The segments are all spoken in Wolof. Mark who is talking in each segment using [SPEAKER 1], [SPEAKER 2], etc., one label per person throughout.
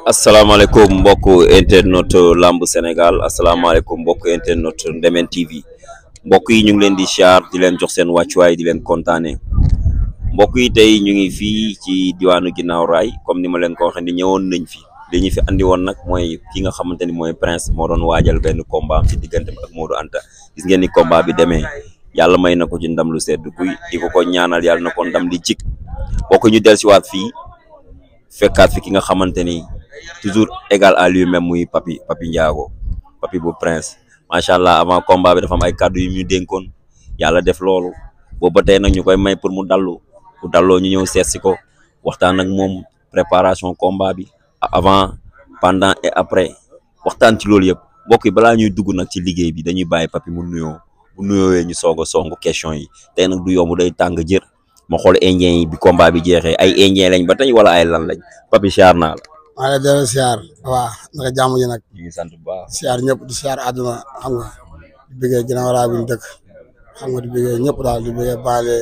[SPEAKER 1] asalaamaaleykum mbokk internet lamb Sénégal asalaamaaleykum mbokk internet Ndemen TV mbokk yi ñu ngi leen di siyaar di leen jox seen wàccuwaay di leen kontaane mbokk yi tey ñu ngi fii ci diwaanu ginnaaw raay comme ni ma leen ko waxee ni ñëwoon nañ fi li ñu fi andi woon nag mooy ki nga xamante ni mooy Prince moo doon waajal benn combat ci diggante ak Modou Anta gis ngeen ni combat bi demee yàlla may na ko ci ndam lu sedd kuy di ko ñaanal yàlla na ko ndam li jik mbokk ñu dellusiwaat fii fekkaat fi ki nga xamante ni toujours égal à lui-même muy Papy Ndiago Papy bu Prince macha allah avant combat bi dafa am ay kàddu yu ñu dénkoon yàlla def loolu boobu ba tey nag ñu koy may pour mu dallu bu dalloo ñu ñëw seet si ko waxtaan ak moom préparation combat bi avant pendant et après waxtaan ci loolu yëpp mbokk yi balaa ñuy dugg nag ci liggéey bi dañuy bàyyi Papy mu nuyoo bu nuyoowee ñu soog a songu question yi tey nag du yomb day tàng jër ma xool indien yi bi combat bi jeexee ay indien lañ ba tey wala ay lan lañ Papy siyaar naa la.
[SPEAKER 2] maa ngi lay delloo siyaar waaw naka jàmm ji nag.
[SPEAKER 1] ñu ngi sant bu baax
[SPEAKER 2] siyaar ñëpp di siyaar àdduna xam nga di bëggee ginnaaw raay bi ñu dëkk xam nga di bëggee ñëpp daal di bëggee baale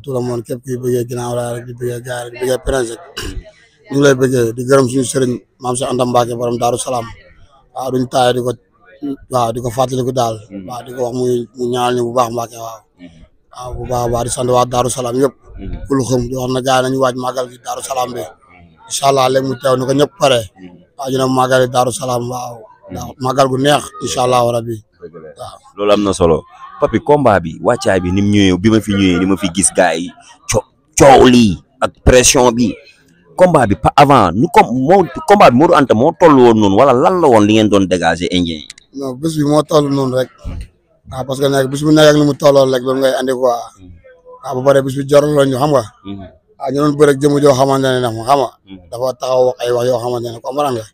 [SPEAKER 2] tout le monde képp kuy bëggee ginnaaw raay rek di bëggee gaar di bëggee Prince ñu ngi lay bëggee di gërëm suñu sëriñ maam Cheikh Anta Mbacke borom Daaru Salaam waaw duñ taay di ko fàttaliku daal waaw di ko wax mu ñaanal ñu bu baax Mbacke waaw bu baax a baax di sant waa Daaru Salaam yëpp kul xëm di wax na gaay nañu waaj màggal gi Daaru Salaam bi incha allah léegi mu teew ni ko ñëpp pare waaw ñu ne màggali Daaru Salaam waaw màggal gu neex incha allah rabbi waaw
[SPEAKER 1] loolu am na solo Papy combat bi wàccaay bi ni mu ñëwee bi ma fi ñëwee ni ma fi gis gars yi coow lii ak pression bi combat bi pas avant nu combat bi Modou Anta moo toll woon noonu wala lan la woon li ngeen doon dégager indien yi
[SPEAKER 2] non bés bi moo toll noonu rek waaw parce que nag bés bu nekk ak li mu tolloon rek loolu ngay andi quoi waaw ba pare bés bi jaraloon ñu xam nga waaw ñu doon bëre ak jëmm joo xamante ne nag xam nga dafa taxaw wax ay wax yoo xamante ne comprendre nga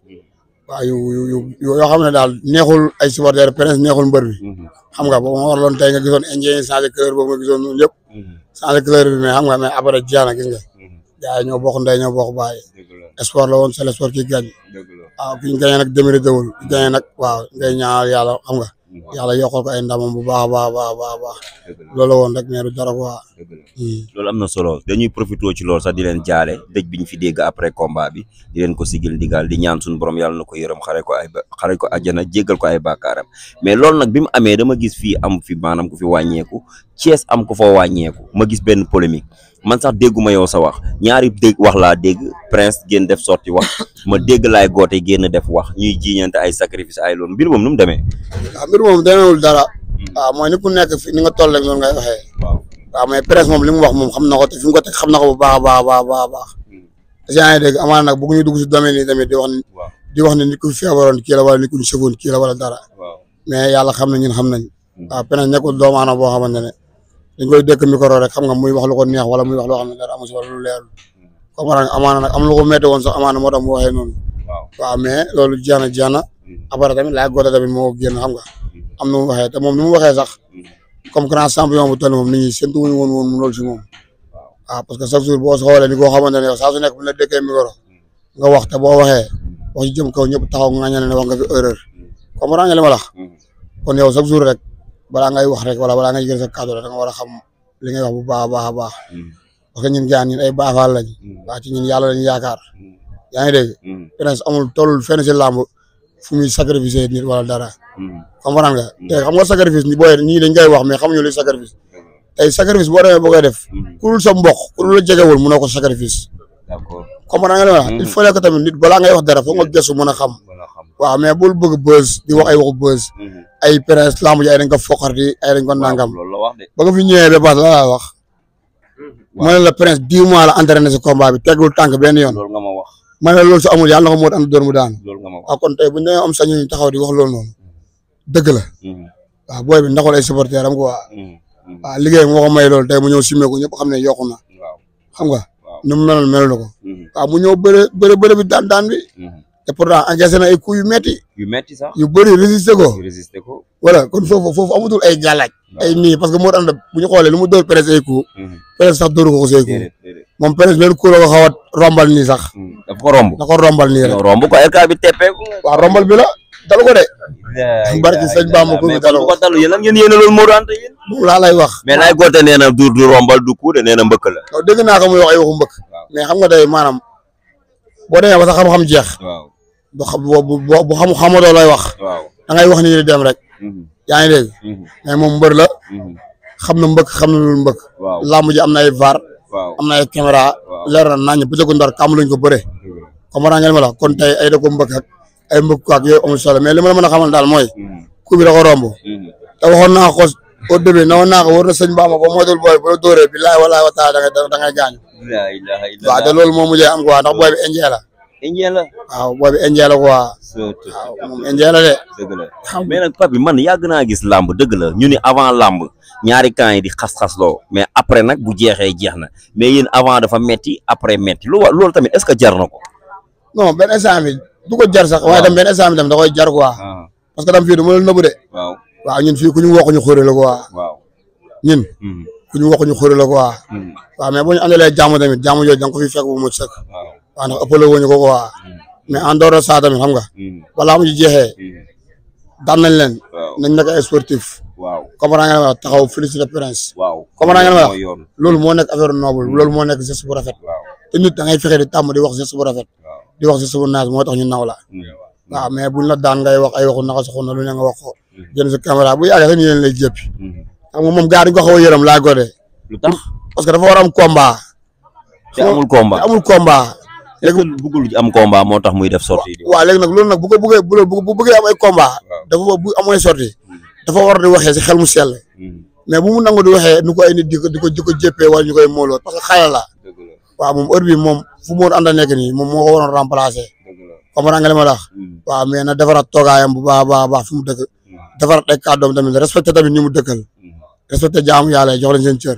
[SPEAKER 2] waaw yoo xam ne daal neexul ay supporters Prince neexul mbër bi xam nga boobu ma waraloon tey nga gisoon indien yi changé couleur boobu nga gisoon ñun yëpp changé couleur bi mais xam nga mais après jeex na gis nga gars yi ñoo bokk ndey ñoo bokk baay sport la woon c'est le sport qui gagne waaw ki ñu gagné nag démérité wul ki gagné nag waaw ngay ñaanal yàlla xam nga yàlla yokkal ko ay ndamam bu baax a baax loolu woon rek mais du dara quoi.
[SPEAKER 1] loolu am na solo dañuy profité ci loolu sax di leen jaale dëj bi ñu fi dégg après combat bi di leen ko sigil ndigal di ñaan suñu borom yàlla na ko yërëm xare ko àjjana jéggal ko ay bàkkaaram mais loolu nag bi mu amee dama gis fii am fi maanaam ku fi wàññeeku Thiès am ko fa wàññeeku ma gis benn polémique man sax dégguma yow sa wax ñaari wax laa dégg Prince génn def sorti wax ma dégg laay goote génn def wax ñuy jiiñante ay sacrifice ay loolu mbir moom nu mu demee.
[SPEAKER 2] waaw mbir moom demeewul dara. waaw mooy ni ku nekk fi ni nga toll rek noonu ngay waxee. waaw mais Prince moom li mu wax moom xam na ko te fi mu ko teg xam na ko bu baax a baax. te yaa ngi dégg amaana nag bëgg ñu dugg si domaine yi tamit di wax ne nit ku feebaroon kii la wala nit ku ñu sëfoon kii la wala dara. mais yàlla xam na ñun xam nañ. waaw Prince nekkul doomu aadama boo xamante ne dañ koy dëkk micro rek xam nga muy wax lu ko neex wala muy wax loo xam ne dara amu si wala lu leerul comme amaana nag am lu ko métti woon sax amaana moo tax mu waxee noonu waaw mais loolu jeex na après tamit laay goote tamit moo génn xam nga am na mu waxee te moom ni mu waxee sax comme grand champion bu toll moom nit ñi séntu wuñu woon loolu si moom waaw parce que chaque jour boo xoolee ni koo xamante ne yow saa su nekk bu la dëkkee micro nga wax te boo waxee wax ci jëm kaw ñëpp taxaw nga ñane ne wax nga fi erreur comprendre nga li ma la kon yow chaque jour rek balaa ngay wax rek wala balaa ngay jël sa kàddu rek da nga war a xam li ngay wax bu baax a baax parce que ñun gaan ñun ay baaxaal lañ waa ci ñun yàlla lañ yaakaar yaa ngi dégg Prince amul tollul fenn si làmb fu muy sacrifice nit wala dara comprendre nga te xam nga sacrifice ni booy ñii dañ koy wax mais xamuñu luy sacrifice tey sacrifice boo demee boo koy def ku dul sa mbokk ku dul la jegewul mënoo ko sacrifice comprendre nga li ma wax il faut que tamit nit balaa ngay wax dara foog nga gëstu mën a xam waaw mais bul bëgg buzz di wax ay waxu buzz ay Prince lamb ji ay dañ ko foqarti ay dañ ko nangam ba nga fi ñëwee ba pass la laa wax ma ne la Prince 10 mois la entraîné si combat bi tegul tànk benn yoon ma ne la loolu su amul yàlla na ko moo ànd door mu daan waaw kon tey bu ñu am sañu taxaw di wax loolu noonu dëgg la waaw booy bi ndaxul ay supporter am quoi waaw liggéey moo ko may loolu tey mu ñëw simeeku ñëpp xam ne yokku na xam nga ni mu meloon melul ko waaw mu ñëw bëre bi daan bi te pourtant encaissé na ay coups yu metti sax yu bëri résister ko voilà kon foofu amatul ay gàllaaj ay nii parce que moo tax bu ñu xoolee lu mu dóor Prince ay coups Prince sax dóoru ko say coups moom Prince benn coup la ko xaw a rombal nii sax
[SPEAKER 1] dafa ko romb
[SPEAKER 2] da ko rombal nii rek
[SPEAKER 1] romb ko RK bi teppeeku
[SPEAKER 2] waaw rombal bi la dalu ko de. barki sëñ Bamba ko dalu
[SPEAKER 1] ko dalu yéen lan ngeen yéene loolu Modou Anta yéen.
[SPEAKER 2] moom laa lay wax.
[SPEAKER 1] mais Laye Gothé nee na du rombal du coup de nee na mbëkk la.
[SPEAKER 2] non dégg naa ko muy wax ay waxu mbëkk. mais xam nga day maanaam boo demee ba sa xam-xam jeex.
[SPEAKER 1] waaw
[SPEAKER 2] bu xam bu xamadoo lay wax.
[SPEAKER 1] waaw
[SPEAKER 2] da ngay wax ni di dem rek. yaa ngi dégg. mais moom mbër la. xam na mbëkk xam na lu mbëkk.
[SPEAKER 1] waaw
[SPEAKER 2] làmb ji am na ay VAR.
[SPEAKER 1] waaw
[SPEAKER 2] am na ay caméra. leer na nañ bu jëkku ndar kàmm luñ ko bëre. comprendre ngeen ma la kon tey ay da ko mbëkk ak ay mbëkk ak yooyu amul solo mais li ma la mën a xamal daal mooy. coup bi da ko romb. te waxoon naa ko au début ne woon naa ko war na sëñ Bamba ba moytul booy bu la dóoree billahi wallahi wa taala da ngay gaañu. waaw te loolu moo mujjee am quoi ndax booy bi indien la.
[SPEAKER 1] indien la.
[SPEAKER 2] waaw booy bi indien la quoi. waaw moom indien la de.
[SPEAKER 1] dëgg la mais nag Pape man yàgg naa gis làmb dëgg la ñu ni avant làmb ñaari camp yi di xas-xasloo mais après nag bu jeexee jeex na mais yéen avant dafa metti après metti loolu tamit est-ce que jar na ko.
[SPEAKER 2] non benn instant bi du ko jar sax. waaye tam benn instant bi tam da koy jar quoi. parce que tam fii du ma la nëbbu de. waaw ñun fii ku ñu waxuñu xóore la quoi.
[SPEAKER 1] waaw
[SPEAKER 2] ñun. ku ñu waxuñu xóore la quoi. waaw mais bu ñu andalee jàmm tamit jàmm jooju da nga ko fi fekk bu mu sëkk. waaw ndax ëppale wuñu ko quoi. mais en dehors de ça tamit xam nga. balaa mu jeexee. daan nañ leen. nañ nekk ay sportif.
[SPEAKER 1] waaw
[SPEAKER 2] comprendre nga ma taxaw félicité Prince.
[SPEAKER 1] waaw
[SPEAKER 2] comprendre nga ma loolu moo nekk affaire noble loolu moo nekk geste bu rafet. te nit da ngay fexe di tàmm di wax geste bu rafet. di wax geste bu naaj moo tax ñu naw la. waaw mais buñ la daan ngay wax ay waxu naka soxna na lu ne nga wax ko. jënd sa caméra bu yàggee sax ñu leen lay jéppi. xam nga moom gars dañ ko xaw a yërëm Laye Gothé.
[SPEAKER 1] lu tax
[SPEAKER 2] parce que dafa war a am combat.
[SPEAKER 1] te amul combat
[SPEAKER 2] te amul combat.
[SPEAKER 1] léegi bëggul am combat moo tax muy def sortie.
[SPEAKER 2] waaw léegi nag loolu nag bu ko bëggee bu bëggee am ay combat. dafa bu amee sortie dafa war di waxee si xel mu sell. mais bu mu nangu di waxee nu ko ay nit di ko jéppee wala ñu koy mooloo parce que xale la. waaw moom heure bi moom fu mu ànd nekk nii moom moo ko waroon remplacer. comprendre nga li ma la wax. waaw mais na defaraat toogaayam bu baax a baax fi mu dëkk. defaraat ay kàddoom tamit respecté tamit ñi mu dëkkal. respecté jaamu yàlla jox leen seen cër.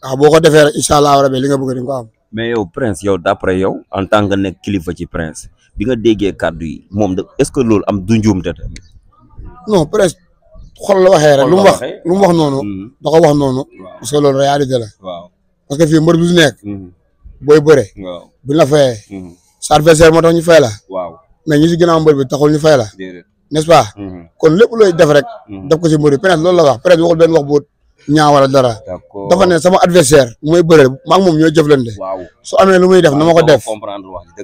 [SPEAKER 2] waaw boo ko defee rek incha allah rabi li nga bëgg di nga ko am.
[SPEAKER 1] mais yow Prince yow d'après yow en tant que nekk kilifa ci Prince bi nga déggee kàddu yi moom est-ce que loolu am du njuumte tamit.
[SPEAKER 2] non Prince xol la waxee rek lu mu wax noonu. da ko wax noonu. parce que loolu réalité la. waaw parce que fii mbër bu si nekk. booy bëre. waaw buñ la fayee. sa adversaire moo tax ñu fay la. waaw mais ñi si ginnaaw mbër bi taxul ñu fay la. n'est-ce pas. kon lépp looy def rek. def ko si mbër bi Prince loolu la wax Prince waxul benn wax bu ñaaw wala dara. dafa ne sama adversaire bu may bëre maa ngi moom ñoo jëflante. su amee lu muy def na ma ko def.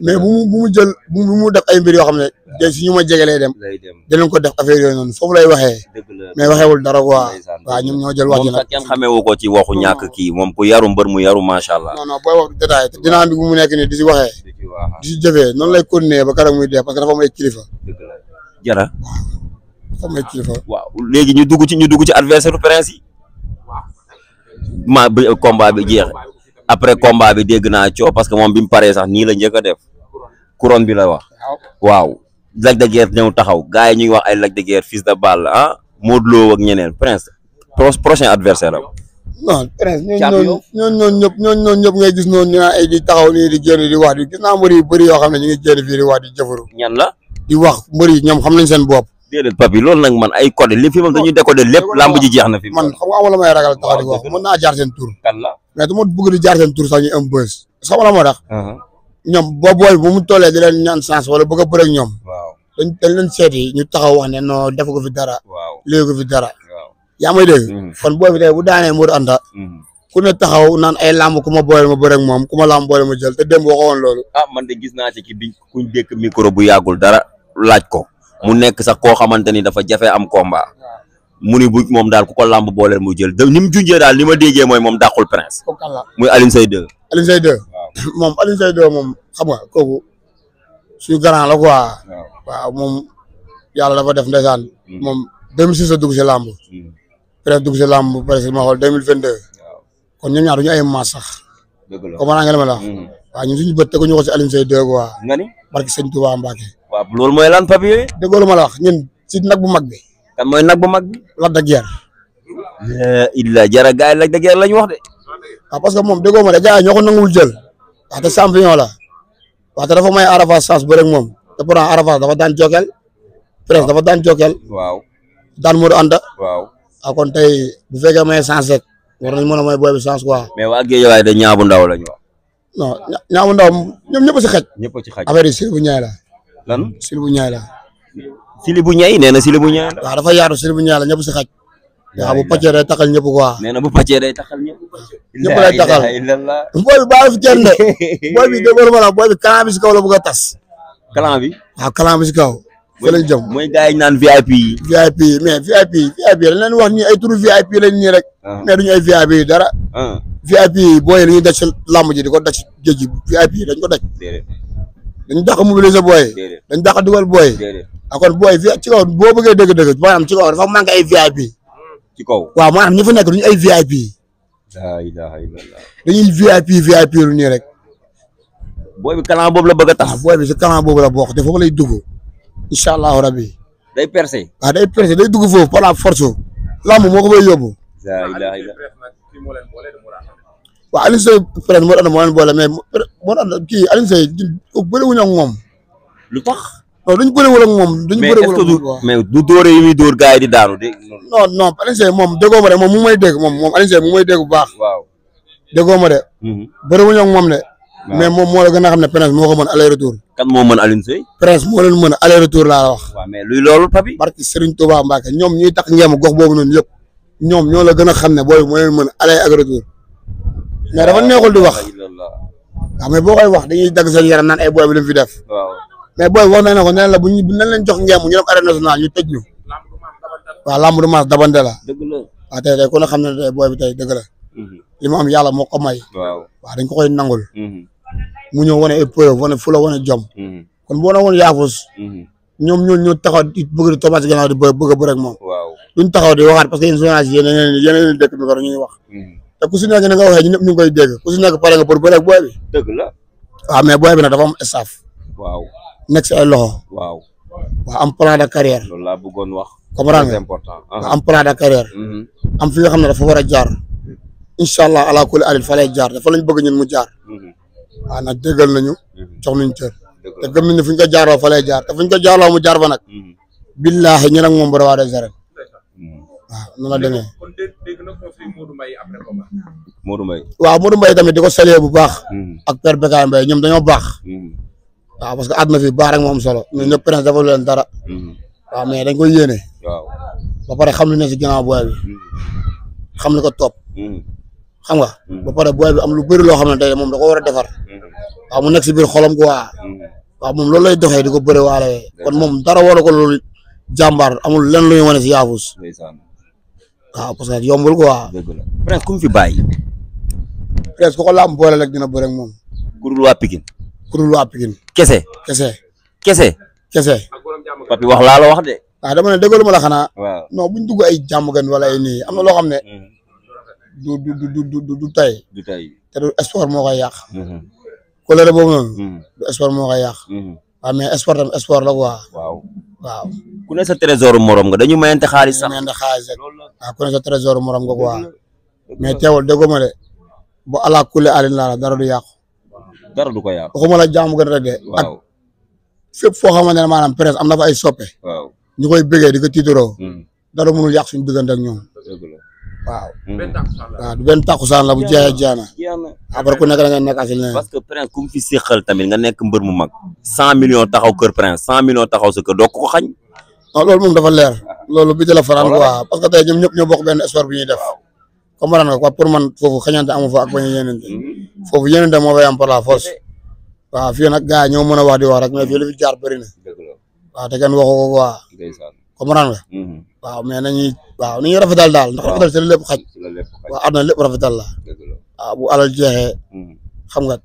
[SPEAKER 2] mais bu mu jël bu mu def ay mbir yoo xam ne si ñu ma jege lay dem. dinañ ko def affaire yooyu noonu foofu lay waxee. mais waxeewul dara quoi. waaw ñoom ñoo jël wax ji nag.
[SPEAKER 1] moom kenn xamee wu ko ci waxu ñàkk kii moom ku yaru mbër mu yaru macha allah.
[SPEAKER 2] non non booy wax détail te dynamique bu mu nekk nii di si waxee. di si jëfee noonu lay continuer ba keroog muy dee parce que dafa may kilifa.
[SPEAKER 1] jara
[SPEAKER 2] dafa may kilifa.
[SPEAKER 1] waaw léegi ñu dugg ci adversaire Prince yi. combat bi jeex après combat bi dégg naa coow parce que moom bi mu paree sax nii la njëkk a def couronne bi la wax. waaw Lac de Guiers ñëw taxaw gars yi ñuy wax ay Lac de Guiers fils de balle ah Modou Lo ak ñeneen Prince prochain adversaire am.
[SPEAKER 2] non Prince ñooñu ñëpp ngay gis noonu ñu naan ay di taxaw nii di génn di wax di gis naa mbër yu bëri yoo xam ne ñu ngi génn fii di wax di jëfaru.
[SPEAKER 1] ñan la
[SPEAKER 2] di wax mbër yi ñoom xam nañ seen bopp.
[SPEAKER 1] déedéet papi loolu nag man ay code li fi moom dañuy décoder lépp lamb ji jeex na fi.
[SPEAKER 2] man xam nga amul la may ragal taxaw di wax mën naa jaar seen tur.
[SPEAKER 1] kan la
[SPEAKER 2] mais du ma bëgg di jaar seen tur sax ñu am bës. xam nga la moo tax. ñoom boo booy bu mu tollee di leen ñaan chance wala bëgg a bëre ak ñoom. waaw dañ leen seeti ñu taxaw wax ne non def ko fi dara. waaw léegi ko fi dara. waaw yaa may dégg. kon booy bi tey bu daanee Modou Anta. ku ne taxaw naan ay lamb ku ma boole ma bëre ak moom ku ma lamb boole ma jël te démb waxoon loolu.
[SPEAKER 1] ah man de gis naa ci ki bi kuñ dékk micro bu yàggul dara laaj ko. mu nekk sax koo xamante ni dafa jafe am combat mu ni bu moom daal ku ko làmb booleel mu jël ni mu junjee daal li ma déggee mooy moom dàqul Prince. muy Alioune Seye 2.
[SPEAKER 2] Alioune Seye 2 moom Alioune Seye 2 moom xam nga kooku suñu grand la quoi. waaw moom yàlla dafa def ndeysaan. moom 2006 la dugg si làmb. Prince dugg si làmb presque ma xool 2022. kon ñoom ñaar duñu ay maas sax. dëgg la comme nga ma la wax. waaw ñun suñu bët teguñu ko si Alioune Seye 2 quoi.
[SPEAKER 1] nga ni
[SPEAKER 2] barki sëñ Touba Mbacke.
[SPEAKER 1] waaw loolu mooy lan papier.
[SPEAKER 2] déggoo lu ma la wax ñun si nag bu mag bi.
[SPEAKER 1] kan mooy nag bu mag bi.
[SPEAKER 2] Lac de Guiers.
[SPEAKER 1] illa jara gaay Lac de Guiers lañ wax de.
[SPEAKER 2] waaw parce que moom déggoo ma de gars yi ñoo ko nanguwul jël. waxte champion la. waxte dafa may Arafa chance bu rek moom. te pourtant Arafa dafa daan Jokal. Prince dafa daan Jokal. waaw daan Modou Anta. waaw kon tey bu fekkee may chance rek war nañ mën a may booy bi chance quoi.
[SPEAKER 1] mais waa Guédiawaye de ñaabu ndaw lañ wax.
[SPEAKER 2] non ñaabu ndaw ñoom ñëpp a si xaj.
[SPEAKER 1] ñëpp a ci xaj
[SPEAKER 2] affaire yi Sylvou Ndiaye la.
[SPEAKER 1] lan
[SPEAKER 2] Sylvou Ndiaye la.
[SPEAKER 1] Sili bu ñay nee na Sili bu ñay la.
[SPEAKER 2] waaw dafa yaatu Sili bu ñay la ñëpp si xaj. waaw bu pàccee day taxal ñëpp quoi.
[SPEAKER 1] nee na bu pàccee day taxal ñëpp.
[SPEAKER 2] ñëpp lay taxal booy bi bàyyi fi kenn de booy bi déggoo ma la booy bi clan bi si kaw la bëgg a tas.
[SPEAKER 1] clan bi.
[SPEAKER 2] waaw clan bi si kaw. fa lañ jëm
[SPEAKER 1] mooy gars yi naan VIP yi.
[SPEAKER 2] VIP mais VIP dañ leen wax ni ay turu VIP lañ nii rek. mais duñu ay VIP yi dara. VIP yi booy yi dañuy daj si làmb ji di ko daj si géej gi VIP yi dañ ko daj. dañu dàq mobiliser booy. dañ dàq dugal booy. kon booy ci kaw boo bëggee dëgg-dëgg maanaam ci kaw dafa manqué ay VIP.
[SPEAKER 1] ci kaw
[SPEAKER 2] waaw maanaam ñi fa nekk duñu ay VIP.
[SPEAKER 1] la ilaha illallah.
[SPEAKER 2] dañuy VIP lu nii rek.
[SPEAKER 1] booy bi clan boobu la bëgg a tax.
[SPEAKER 2] booy bi si clan boobu la bokk te foofu lay dugg. incha allahu rabi.
[SPEAKER 1] day percé.
[SPEAKER 2] waaw day percé day dugg foofu par la force. lamb moo ko fay yóbbu.
[SPEAKER 1] la ilaha illallah.
[SPEAKER 2] waaw Alioune Seye presque moo leen boole mais moo tax kii Alioune Seye bëriwuñu ak moom.
[SPEAKER 1] lu tax.
[SPEAKER 2] non duñ bëriwul ak moom. duñ bëriwul ak moom
[SPEAKER 1] mais du dóore yi muy dóor gars yi di daanu de.
[SPEAKER 2] non Alioune Seye moom déggoo ma de moom mu may dégg moom Alioune Seye mu may dégg bu baax.
[SPEAKER 1] waaw
[SPEAKER 2] déggoo ma de. bëriwuñu ak moom de. mais moom moo la gën a xam ne Prince moo ko mën aller retour.
[SPEAKER 1] kan moo mën Alioune Seye.
[SPEAKER 2] Prince moo leen mën aller retour laa la wax.
[SPEAKER 1] waaw mais luy loolu papi.
[SPEAKER 2] barki Serigne Touba Mbacke ñoom ñuy tax ngeem gox boobu noonu yëpp ñoom ñoo la gën a xam ne booy moo leen mën aller ak retour mais dafa neexul di wax. waaw mais boo koy wax dañuy dagg seen yaram naan ay booy bi li mu fi def.
[SPEAKER 1] waaw
[SPEAKER 2] mais booy wax nañ ne ko nee la bu ñu leen jox ngeem ñu dem arène nationale ñu tëj ñu. waaw lamb du maas dabante la.
[SPEAKER 1] dëgg la
[SPEAKER 2] waaw tey ku ne xam ne tey booy bi tey dëgg la. li mu am yàlla moo ko may. waaw dañ ko koy nangul. mu ñëw wane épreuve wane fu la wane jom. kon boo na woon yaafus. ñoom ñoo taxaw di bëgg di toppatoo si gannaaw di bëgg a bëre ak moom. duñ taxaw di waxaat parce que yéen journaliste yéen dëkk bi ko ñuy wax. te ku si nekk ni nga waxee ñëpp ñu ngi koy dégg ku si nekk pare nga pour bëre ak booy bi.
[SPEAKER 1] dëgg la.
[SPEAKER 2] waaw mais booy bi nag dafa am staff.
[SPEAKER 1] waaw
[SPEAKER 2] nekk si ay loxo.
[SPEAKER 1] waaw
[SPEAKER 2] am plan de carrière.
[SPEAKER 1] loolu laa bëggoon wax.
[SPEAKER 2] comprendre nga am plan de carrière. am fi nga xam ne dafa war a jaar. incha allah ala kulli alil fa lay jaar dafa lañ bëgg ñun mu jaar. waaw nag déggal nañu. jox nañu cër. te gëm nañu fu ñu ko jaaroo fa lay jaar te fu ñu ko jaaroo mu jaar fa nag. billahi ñu nag moom bu rawaa des arènes. waaw noonu la demee.
[SPEAKER 1] Modou Mbaye.
[SPEAKER 2] waaw Modou Mbaye tamit di ko saluer bu baax. ak père Bekaay Mbaye ñoom dañoo baax. waaw parce que àdduna fi baax rek moo am solo ñun ñëpp Prince dafa leen dara. waaw mais dañ koy yéene.
[SPEAKER 1] waaw
[SPEAKER 2] ba pare xam lu ne si ginnaaw booy bi. xam li ko topp. xam nga. ba pare booy bi am lu bëri loo xam ne tey moom da ko war a defar. waaw mu nekk si biir xolam quoi. waaw moom loolu lay doxee di ko bëri waale kon moom dara wala ko loolu jàmbaar amul lenn lu ñu wane si yaafus. waaw parce que yombul quoi.
[SPEAKER 1] dëgg la Prince ku mu fi bàyyi.
[SPEAKER 2] Prince ku ko laam boole rek dina bëri ak moom.
[SPEAKER 1] kurul waa Pikine.
[SPEAKER 2] kurul waa Pikine.
[SPEAKER 1] kese.
[SPEAKER 2] kese.
[SPEAKER 1] papi wax laa la wax de.
[SPEAKER 2] waaw dama ne déglu ma la xanaa.
[SPEAKER 1] waaw
[SPEAKER 2] non buñ dugg ay jàmm gan wala ay nii am na loo xam ne. du tey.
[SPEAKER 1] du tey.
[SPEAKER 2] te du sport moo koy yàq. colère boobu noonu. du sport moo koy yàq. waaw mais sport tam sport la quoi. waaw.
[SPEAKER 1] ku ne sa trésor morom nga dañu mayante xaalis sax.
[SPEAKER 2] mayante xaalis rek waaw ku ne sa trésor morom nga quoi. mais teewul déggoo ma de bu ala kulli alin laa la dara du yàqu.
[SPEAKER 1] dara du ko yàqu.
[SPEAKER 2] waxuma la jàmm gën rek de. ak fépp foo xamante ne maanaam Prince am na fa ay soppe. ñu koy bëggee di ko tiitaroo. dara mënul yàq suñu diggante ak ñoom. waaw. waaw du benn takkusaan la bu jeexee jeex na. après ku nekk da nga nekk asil ne.
[SPEAKER 1] parce que Prince ku mu fi séqal tamit nga nekk mbër mu mag. 100 millions taxaw kër Prince 100 millions taxaw sa kër doo ko xañ.
[SPEAKER 2] non loolu moom dafa leer. loolu bi la faral quoi parce que tey ñoom ñëpp ñoo bokk benn sport bi ñuy def. comprendre nga quoi pour man foofu xañante amu fa ak bañ a yéenante. foofu yéenante moo fay am par la force. waaw fii nag gars yi ñoo mën a wax di wax rek mais fii li fi jaar bëri na. waaw te kenn waxu ko quoi. comprendre nga. waaw mais nañuy rafetal daal ndax rafetal c'est lépp xaj. waaw àdduna lépp rafetal la. waaw bu alal jeexee. xam nga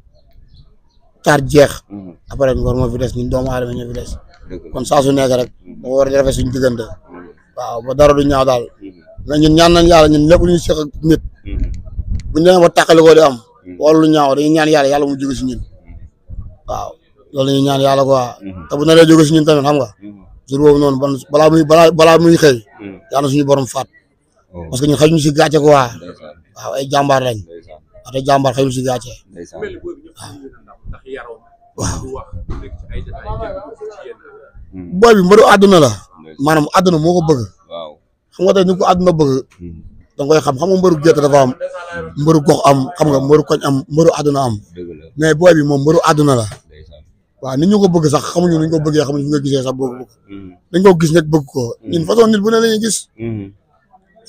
[SPEAKER 2] taar jeex. après ngor moo fi des ñun doomu aadama ñoo fi des. kon saa su nekk rek dafa war a rafet suñu diggante. waaw ba dara du ñaaw daal. mais ñun ñaan nañ yàlla ñun lépp lu ñu seq ak nit. buñ demee ba tàqali ko di am. wala lu ñaaw dañuy ñaan yàlla mu jóge si ñun. waaw loolu ñu ñaan yàlla quoi. te bu naree jóge si ñun tamit xam nga. jour boobu noonu balaa muy xëy. yàlla suñu borom faat. parce que ñun xëy ñu si gàcce quoi. waaw ay jàmbaar lañ. waaw te jàmbaar xëy ñu si gàcce. waaw. booy bi mbëru àdduna la. maanaam àdduna moo ko bëgg. xam nga tey ni ko àdduna bëgg. da nga koy xam nga mbëru gerte dafa am. mbëru gox am xam nga mbëru koñ am mbëru àdduna am. mais booy bi moom mbëru àdduna la. waaw nit ñu ko bëgg sax xamuñu nuñ ko bëggee xamuñu fi nga gisee sax bëgg dañ ko gis nag bëgg ko ñun façon nit bu ne la ñuy gis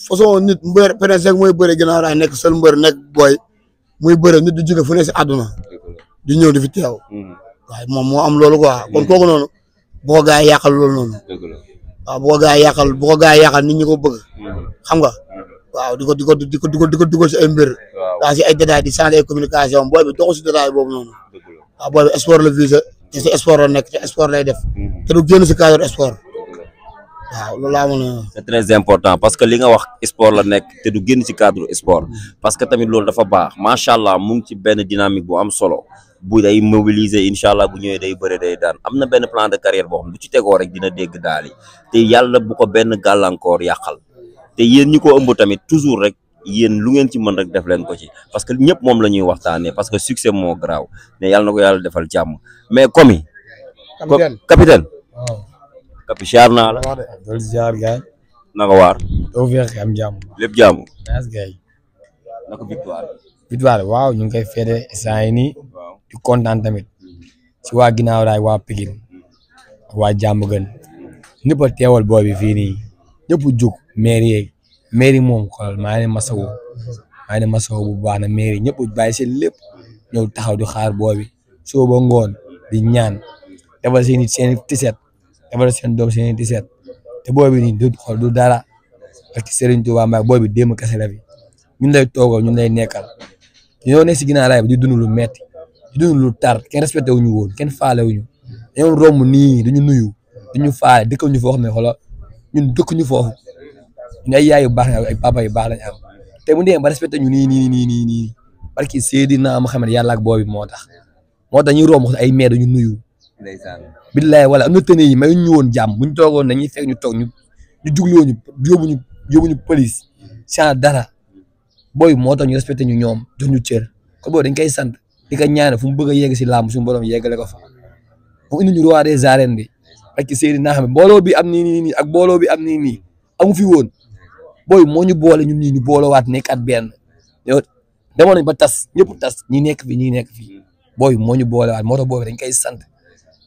[SPEAKER 2] façon nit mbër Prince rek mooy bëre ginnaaw raay nekk seul mbër nekk booy muy bëre nit di jóge fu ne si àdduna di ñëw di fi teew waaye moom moo am loolu quoi kon kooku noonu bu ko gaa yi yàqal loolu noonu waaw bu ko gaa yi yàqal nit ñi ko bëgg xam nga waaw di ko dugal si ay mbir waaw si ay détails di changer ay communication booy bi doxu si détail boobu noonu waaw booy bi sport la visé te si sport la nekk te sport lay def te du génn si cadre sport waaw loolu laa mën a.
[SPEAKER 1] c'est très important parce que li nga wax sport la nekk te du génn ci cadre sport parce que tamit loolu dafa baax macha allah mu ngi ci benn dynamique bu am solo bu day mobiliser incha allah bu ñëwee day bëre day daan am na benn plan de carrière boo xam ne bu ci tegoo rek dina dégg daal yi te yàlla bu ko benn gàllankoor yàqal te yéen ñi ko ëmb tamit toujours rek yéen lu ngeen ci mën rek def leen ko ci parce que ñëpp moom la ñuy waxtaanee parce que succès moo garaaw mais yàlla na ko yàlla defal jàmm mais comme capitaine. Kapi siyaar naa la.
[SPEAKER 3] loolu siyaar gaay.
[SPEAKER 1] naka waar.
[SPEAKER 3] doo fexe am jàmm.
[SPEAKER 1] lépp jàmm.
[SPEAKER 3] naas gaay.
[SPEAKER 1] naka victoire.
[SPEAKER 3] victoire waaw ñu ngi koy féete saa yi nii.
[SPEAKER 1] waaw
[SPEAKER 3] di kontaan tamit. si waa ginnaaw daay waa Pikine. waa Diamaguène. ñëpp a teewal boobi fii nii. ñëpp jug mairie yeeg. mairie moom xoolal maa ngi leen masawu. bu baax na mairie ñëpp bàyyi seen lépp. ñëw taxaw di xaar boobi. soo ba ngoon di ñaan. defal seen tiset. defal seen doom seen tiset te boobi nii du xool du dara ak Serigne Touba Mbacké boobi démb kese la fi ñun lay toogal ñun lay nekkal ñoo nekk si ginnaaw raay bi di dund lu metti di dund lu tar kenn respecté wuñu woon kenn faale wuñu dañoo romb nii duñu nuyu duñu faale dëkk ñu foo xam ne xoolal ñun dëkk ñu foofu ñun ay yaay yu baax ay papa yu baax lañ am te bu ñu ba respecté ñu nii barki Seydina Muhammad yàlla ak boobi moo tax ñu romb ay maire duñu nuyu billaay wala am na tëne yi may ñu woon jàmm buñ toogoon dañuy fekk ñu toog ñu jugloo ñu yóbbuñu police sans dara booy moo tax ñu respecté ñu ñoom jox ñu cër ko booy dañ koy sant di ko ñaanal fu mu bëgg a yegg si làmb suñu borom yeggale ko fa mu indi ñu roi des arènes bi ak Seydina xam ne booloo bi am nii ak booloo bi am nii amu fi woon booy moo ñu boole ñun ñii ñu booloowaat nekk at benn yow demoon nañ ba tas ñëpp tas ñi nekk fi booy moo ñu boolewaat moo tax booy dañ koy sant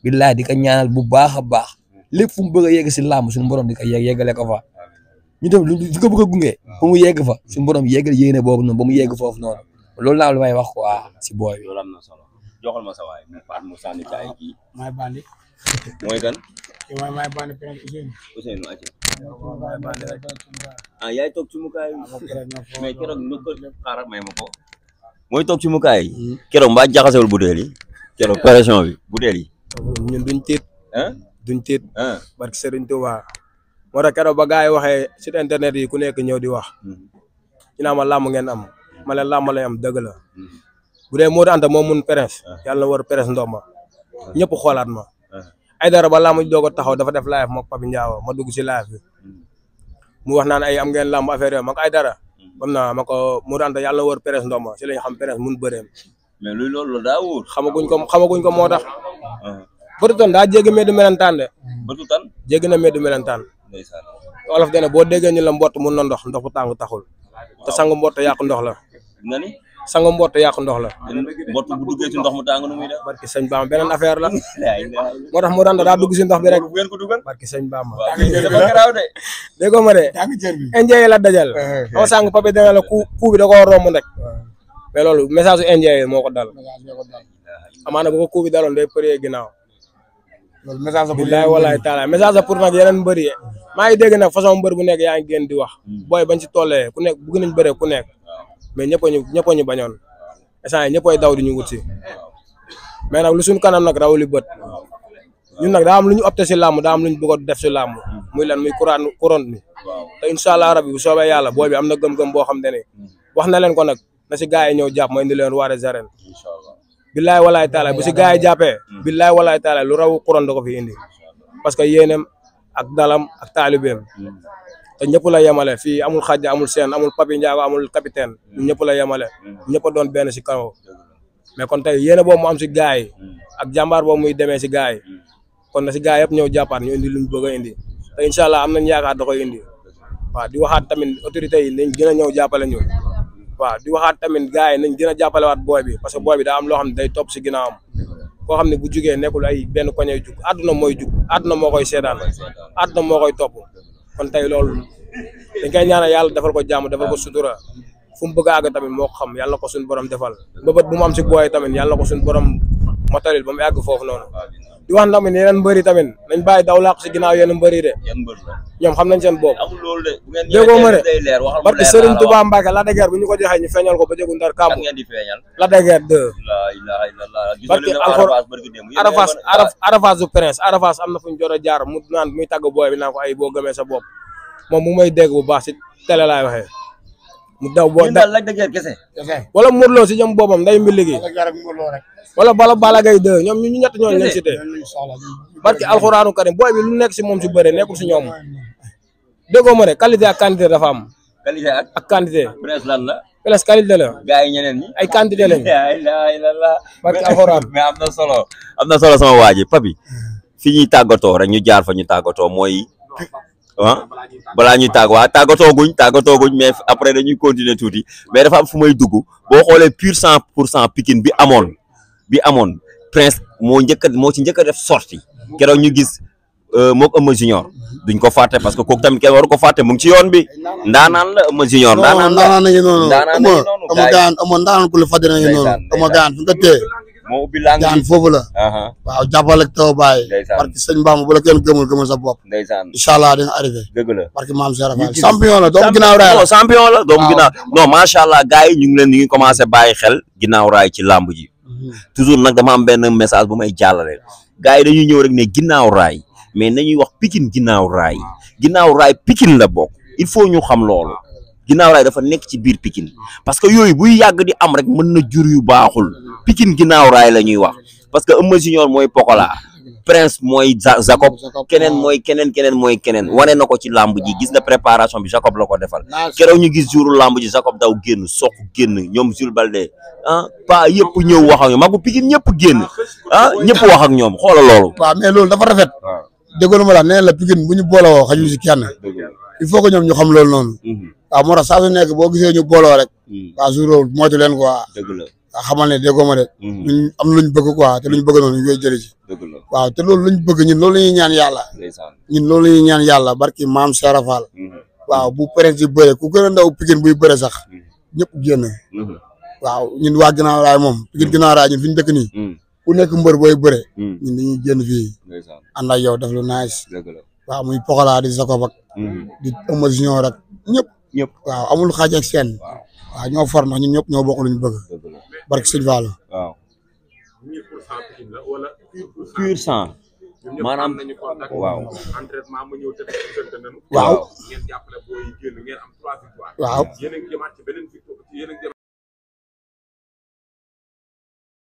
[SPEAKER 3] billaay di ko ñaanal bu baax a baax lépp fu mu bëgg a yegg si làmb suñu borom di ko yeggale ko fa ñu dem lu ko bëgg a gunge fu mu yegg fa suñu borom yeggal yéene boobu noonu ba mu yegg foofu noonu loolu laa lu may wax quoi si booy bi.
[SPEAKER 1] loolu am na solo joxal ma sa waay mu faat mu sànni ci ay kii.
[SPEAKER 2] maay bandi.
[SPEAKER 1] mooy kan.
[SPEAKER 2] maay bandi Prince
[SPEAKER 1] Ousseynou Athie. yaay toog ci mukaay mais keroog ñu ko xaaral may ma ko. mooy toog ci mukaay keroog mbaa jaxasewul butéel yi keroog pression bi butéel yi.
[SPEAKER 4] ñun duñ tiit barke Serigne Touba moo tax keroog ba gars yi waxee site internet yi ku nekk ñëw di wax ci naa ma làmb ngeen am ma leen làmb lay am dëgg la bu dee Modou Anta moom mun Prince yàlla na war Prince ndomba ñëpp xoolaat ma ay dara ba làmb doog a taxaw dafa def live mook Papi Ndiawa ma dugg si live bi mu wax naan ay am ngeen làmb affaire yooyu ma ko ay dara bam naa ma ko Modou Anta yàlla na war Prince ndomba si lañ xam Prince mun bëreem
[SPEAKER 1] mais loolu daa wóor.
[SPEAKER 4] xamaguñ ko moo tax. bëtu tan daa jéggi meddu melentaan de.
[SPEAKER 1] bëtu tan
[SPEAKER 4] jéggi na meddu melentaan.
[SPEAKER 1] ndeysaan.
[SPEAKER 4] Wolof dene boo déggee ñu la mbott mun na ndox bu tàng taxul. te sangu mbott yàq ndox la.
[SPEAKER 1] nga ni.
[SPEAKER 4] sangu mbott yàq ndox la.
[SPEAKER 1] mbott bu duggee ci ndox mu tàng nu muy def.
[SPEAKER 4] barki sëñ Bamba beneen affaire la. moo tax mu daan daa dugg si ndox bi rek.
[SPEAKER 1] bu ngeen ko dugal.
[SPEAKER 4] barki sëñ Bamba.
[SPEAKER 1] dafa garaaw de.
[SPEAKER 4] dégg nga ma de. indien la dajal. aw sang papi dana la ku bi da koo romb rek. mais loolu message su indien moo ko dal. amaana bu ko coup bi daloon day përee ginnaaw.
[SPEAKER 2] loolu message la pour
[SPEAKER 4] billaay walaay taala message la pour nag yeneen mbër yi maa ngi dégg nag façon mbër bu nekk yaa ngi génn di wax. booy bañ ci tollee ku nekk bëgg nañ bëree ku nekk. mais ñëpp a ñu bañoon. instant yii ñëppay daw di ñu wut si. mais nag lu suñu kanam nag rawuli bët. ñun nag daa am lu ñu opté si làmb daa am lu ñu bëgg a def si làmb. muy lan muy couronne bi. te incha allah rabi bu soobee yàlla booy bi am na gëm-gëm boo xam ne wax na leen ko nag na si gars yi ñëw jàpp ma indi leen roi des arènes. billaay walaay taala bu si gars yi jàppee. billaay walaay taala lu raw couronne da ko fi indi. parce que yéenem ak dalam ak taalibeem. te ñëpp la yemale fii amul xaj amul seen amul Papi Ndiago amul capitaine ñëpp la yemale. ñëpp a doon benn si kaw. mais kon tey yéene boobu mu am si gars yi. ak jàmbaar boobu muy demee si gars yi. kon na si gars yëpp ñëw jàppaat ñu indi luñ bëgg a indi. te incha allah am nañ yaakaar da koy indi. waaw di waxaat tamit autorités yi nañ gën a ñëw jàppale ñu. waaw di waxaat tamit gars yi nañ gën a jàppale waat booy bi parce que booy bi daa am loo xam ne day topp si ginnaawam koo xam ne bu jugee nekkul ay benn koñay jug àdduna mooy jug àdduna moo koy seedaan àdduna moo koy topp kon tey loolu dañ koy ñaanal yàlla defal ko jàmm defal ko sutura fu mu bëgg a àgg tamit moo ko xam yàlla na ko suñu borom defal bëbët bu mu am si booy tamit yàlla na ko suñu borom motalil ba mu àgg foofu noonu di wax tamit yeneen mbëri tamit nañ bàyyi daw làqu si ginnaaw yeneen mbëri de ñoom xam nañ seen bopp déggoo ma de barke Serigne Touba Mbacke la degeer bu ñu ko joxee ñu feeñal ko ba jegu ndar kàmb la degeer 2 barke Arafas du prince Arafas am na fu ñu jot a jaar mu naan muy tàgg booy bi naan ko ay boo gëmee sa bopp moom mu may dégg bu baax si télé laay waxee mu daw boo wala Modou Lo si jëm boppam nday mbi liggéey wala Balla Gaye 2 ñoom ñu ñett ñooñu lañ cité barki alxuraanu karim booy bi lu nekk si moom si bëre nekkul si ñoom déggoo ma ne qualité ak quantité dafa am.
[SPEAKER 1] qualité
[SPEAKER 4] ak quantité.
[SPEAKER 1] presse lan la.
[SPEAKER 4] presse qualité la.
[SPEAKER 1] gars yi ñeneen ñi.
[SPEAKER 4] ay quantité lañ. barki alxuraan
[SPEAKER 1] mais am na solo sama waa ji Papi fi ñuy tàggatoo rek ñu jaar fa ñu tàggatoo mooy balaa ñuy tàggatoo guñ mais après dañuy continuer tuuti mais dafa am fu may dugg boo xoolee pur 100% Pikine bi amoon Prince moo ci njëkk a def sortie keroog ñu gis moog Eumeu Junior duñ ko fàtte parce que kooku tamit kenn waru ko fàtte mu ngi ci yoon bi ndaanaan la Eumeu Junior
[SPEAKER 2] ndaanaan nañu noonu ndaanaan ku la fàtte nañu noonu ama gaan fi nga téye
[SPEAKER 1] moo ubbi lang
[SPEAKER 2] gaan foofu la waaw jàppale ak taw bàyyi parce que sëñ Bamba bu la kenn gëmul sa bopp incha allah dina arrivé
[SPEAKER 1] dëgg la
[SPEAKER 2] parce que maam Serap Fall champion la doomu ginnaaw raay la
[SPEAKER 1] champion la doomu ginnaaw non macha allah gars yi ñu ngi commencé bàyyi xel ginnaaw raay ci làmb ji toujours nag dama am benn message bu may jàllale gars yi dañuy ñëw rek ne ginnaaw raay mais nañuy wax Pikine ginnaaw raay Pikine la bokk il faut ñu xam loolu ginnaaw raay dafa nekk ci biir Pikine parce que yooyu buy yàgg di am rek mën na jur yu baaxul Pikine ginnaaw raay la ñuy wax parce que Eumeu Junior mooy Pokola Prince mooy Jacob keneen mooy keneen wane na ko ci làmb ji gis nga préparation bi Jacob la ko defal keroog ñu gis jouru làmb ji Jacob daw génn soq génn ñoom Jules Balde pa yëpp ñëw wax ak ñoom magu Pikine ñëpp génn ñëpp wax ak ñoom xoola loolu
[SPEAKER 2] waaw mais loolu dafa rafet déggoolu ma la nee la Pikine bu ñu booloo xajul si kenn il faut que ñoom ñu xam loolu noonu waaw moo tax saa su nekk boo gisee ñu booloo rek waaw jour moytu leen quoi waaw xamal ne déggoo ma de luñ am luñ bëgg quoi te luñ bëgg noonu ñu koy jëli ci waaw te loolu luñ bëgg ñun loolu la ñuy ñaan yàlla loolu la ñuy ñaan yàlla barki maam Serap Fall waaw bu prince yi bëre ku gën a ndaw Pikine buy bëre sax ñëpp génn waaw ñun waa ginnaaw raay moom Pikine ginnaaw raay ñun fi ñu dëkk nii ku nekk mbër booy bëre ñun dañuy génn fii ànd ak yow def lu nice waaw muy Pokola di Jacob ak di Eumeu Junior ak ñëpp waaw amul xaaj ak seen waaw ñoo for ndax ñun ñëpp ñoo bokk luñ bëgg barke sëñ Fall
[SPEAKER 1] waaw pur sang maanaam waaw
[SPEAKER 2] waaw waaw